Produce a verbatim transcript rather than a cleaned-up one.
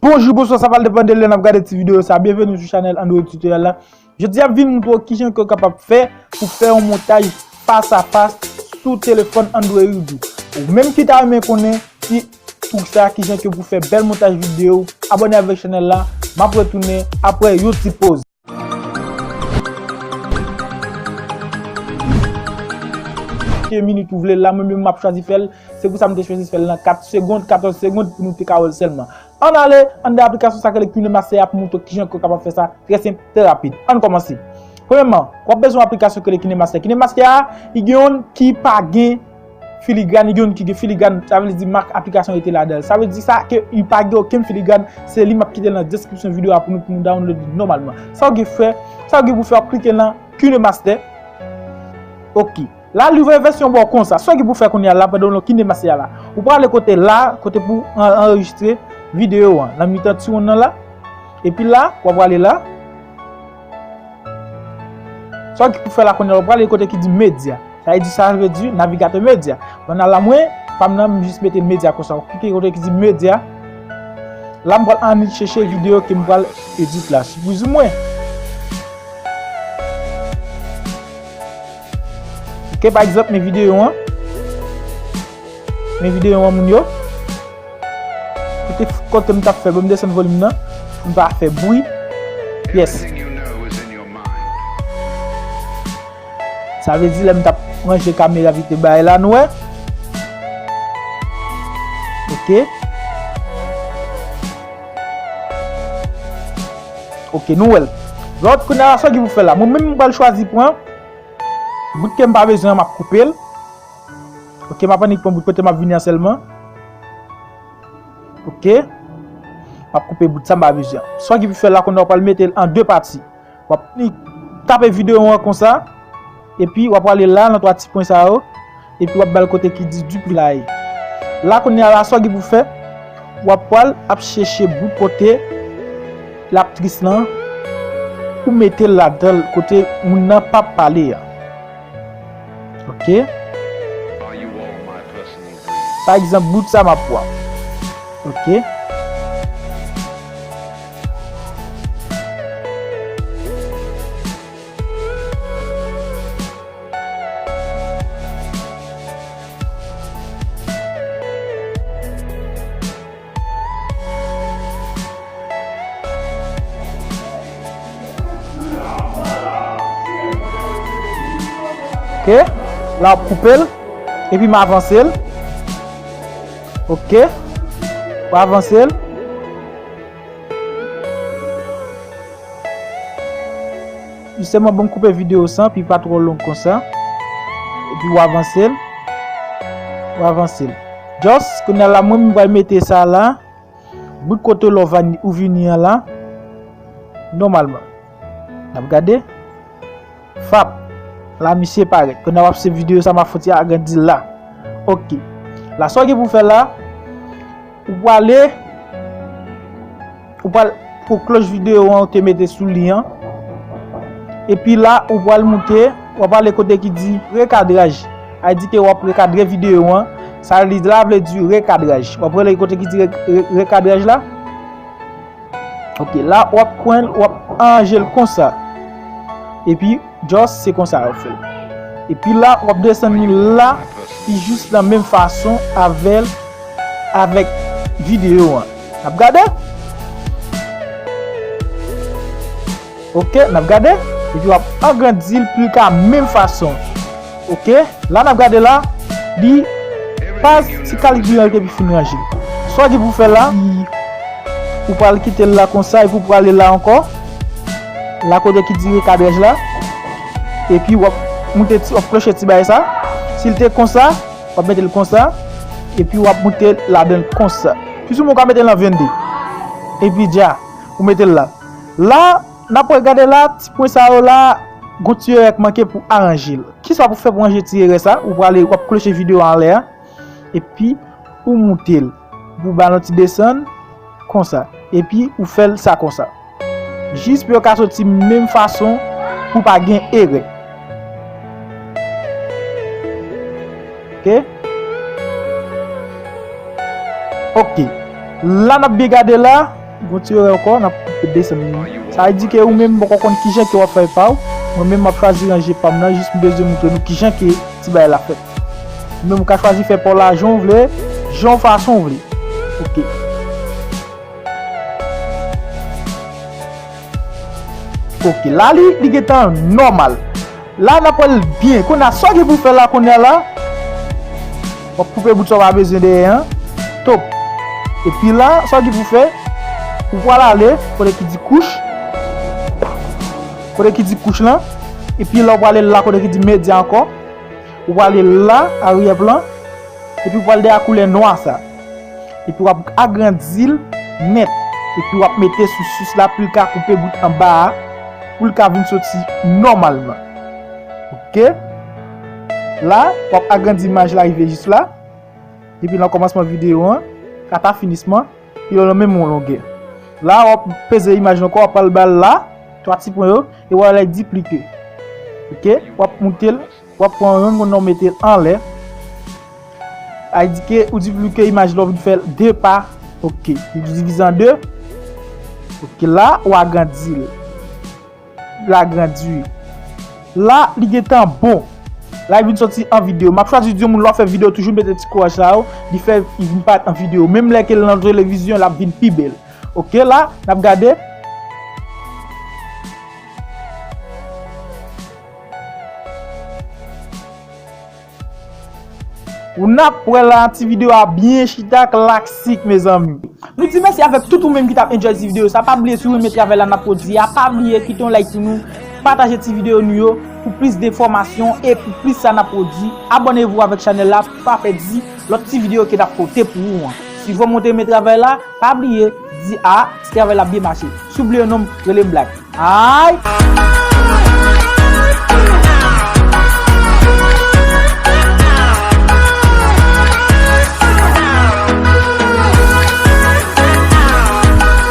Bonjou, bonswa, sa pral depann de lè n ap gade ti videyo sa. Byenveni sou chanèl Android Tutorial la. Jodi a m vin montre w kijan ke w kapab fè pou fè yon montaj fas a fas sou telefòn Android ou. Ou menm ki ta renmen konnen ti trik sa, kijan ke pou fè bèl montaj videyo, abòne avèk chanèl la. M ap retounen apre yon ti poz. Ke minit ou vle la, mwen menm m ap chwazi fè l. Se pou sa m te chwazi fè l nan kat segonn, katòz segonn pou nou te ka wè l sèlman. Ann ale anndan aplikasyon sa k rele KineMaster a pou montre w kijan ke w kapab fè sa trè senp, trè rapid. Ann kòmanse. Premyèman, w ap bezwen yon aplikasyon k rele KineMaster. KineMaster a, li gen youn ki pa gen filigran, li gen youn ki gen filigran, sa vle di mak aplikasyon rete ladan l. Sa vle di sa ke li pa gen okenn filigran, se li m ap kite nan deskripsyon videyo a pou nou, pou nou download li nòmalman. Sa w gen fè, sa w gen pou fè, w ap klike nan KineMaster. Ok. La, li ouvè vèsyon ba w konsa. Sa w gen pou fè kounye a la, pandan w nan KineMaster a la. Ou prale kote la, kote pou an-, anrejistre videyo an, nan mitan ti wonn nan la. Epi la, w ap prale la. Sa w gen pou fè la kounye a, w ap prale kote ki di medya. Sa vle di, sa vle di navigatè medya. Pandan la, mwen, pa m nan, m jis mete medya konsa. W klike kote ki di medya. La, m pral annik chèche videyo ke m pral edit la. Sipouzimwen. Ok, pa egzanp, men videyo an. Men videyo an, moun yo. Kote, kote m t ap fè, ban m desann volim nan. Pou m pa fè bri. Yes. Sa vle di, lè m t ap ranje kamera vit bagay la, nou wè. Ok. Ok, nou wè l. Lòt, kounye a, sa w gen pou fè la. Mwen menm, m pral chwazi pran bout ke m pa bezwen an, m ap koupe l. Ok, m ap annik pran bout kote m ap vini an sèlman. Ok. M ap koupe bout sa m pa bezwen an. Sa w gen pou fè la, kounye a, w pral mete l an de pati. W ap annik tape videyo an konsa. Epi, w ap prale la, nan twa ti pwen sa yo. Epi, w ap ba l kote ki di duplicaye. La, kounye a la, sa w gen pou fè, w ap pral ap chèche bout kote laptris lan, ou mete l ladan l, kote moun nan p ap pale a. Ok. Pa egzanp, bout sa m ap pran. Ok. Ok. La, w ap koupe l. Epi m avanse l. Ok. W avanse l. Jisteman, bon, m koupe videyo sa, pou li pa twò long konsa. Epi w avanse l. W avanse l. Just, kounye a la, mwen, m pral mete sa la. Bout kote lè w vini, ou vini an la. Nòmalman. N ap gade. Fap. La, misye parèt. Kounye a w ap se videyo sa, m ap fouti agrandi l la. Ok. La, sa w gen pou fè la, ou prale, ou pral pou kloch videyo an ou te mete sou li an. Epi la, ou pral moute, w ap ale kote ki di rekadraj. Sa vle di ke w ap rekadre videyo an. Sa li la vle di rekadraj. W ap ale kote ki di re-, re-, rekadraj la. Ok, la, w ap pran l, w ap aranje l konsa. Epi, just se konsa yo fè l. Epi la, w ap desann li la, li jis nan menm fason avè l, avèk videyo an. N ap gade? Ok, n ap gade. Epi w ap agrandi l pou l ka menm fason. Ok, la n ap gade la, li pa ti kalib li an te pi fin ranje. Sa w gen pou fè la, ou pral kite l la konsa, epi w prale la ankò. La kote ki di rekadraj la. Epi w ap moute ti, w ap kloche ti bagay sa. Si l te konsa, w ap mete l konsa. Epi w ap moute ladan l konsa. Plis ou mwen ka mete l nan vennde. Epi dja, ou mete l la. La, n ap regade la, ti pwen sa yo la, gon ti erè k manke pou aranje l. Kisa w pou fè pou ranje ti erè sa? Ou prale, w ap kloche videyo a anlè a. Epi, ou moute l. Pou ba l yon ti desann, konsa. Epi, ou fè l sa konsa. Jis pou yo ka soti menm fason, pou pa gen erè. Ok? Ok. La, n ap byen gade la. Gon ti erè ankò, n ap desann li. Sa vle di ke ou menm poko konn kijan ke w ap fè pa w. Mwen menm m ap chwazi ranje pa m nan, jis m bezwen montre nou kijan ke ti bagay la fèt. Ou menm ou ka chwazi fè pa w la jan w vle, jan w fason w vle. Ok. Ok, la li, li gentan nòmal. La n ap wè l byen. Kounye a, sa w gen pou w fè la, kounye a la, w ap koupe bout sa w pa bezwen dèyè an. Top. Epi la, sa w gen pou w fè, ou pral ale kote ki di kouch. Kote ki di kouch lan. Epi la, ou prale la kote ki di medya ankò. Ou prale la, aryè plan. Epi ou pral dèyè koulè nwa sa. Epi w ap agrandi l nèt. Epi w ap mete sou sous la pou l ka koupe bout anba a, pou l ka vin soti nòmalman. Ok? La, w ap agrandi imaj la rive jis la. Depi nan kòmansman videyo an, ata finisman, li nan menm longè. La, w ap peze imaj lan ankò, w ap al ba l la, twa ti pwen yo, e w al diplike. Ok? W ap moute l, w ap pran youn, kounye a w mete l anlè. Sa vle di ke ou diplike imaj la, ou vin fè l de pa. Ok. Ou divize an de. Ok, la, ou agrandi l. L agrandi. La, li gentan bon. La, li vin soti an videyo. M ap chwazi di yon moun lè w ap fè videyo, toujou mete ti kouraj sa yo. Li fè, li vin parèt an videyo. Menm lè ke l nan televizyon, l ap vin pi bèl. Ok, la, n ap gade. Ou n ap wè la, ti videyo a byen chita, klasik, mezanmi. Nou di mèsi avèk tout ou menm ki t ap enjoy ti videyo sa. Pa bliye, si w renmen travay la n ap pwodui a, pa bliye kite yon like pou nou, pataje ti videyo nou yo pou plis de enfòmasyon e pou plis sa n ap pwodui. Abòne w avèk chanèl la pou pa pèdi lòt ti videyo ke n ap pote pou ou an. Si vrèman w te renmen travay la, pa bliye, di a, ti travay la ap byen mache. Si w bliye non m, rele m Black. Ay!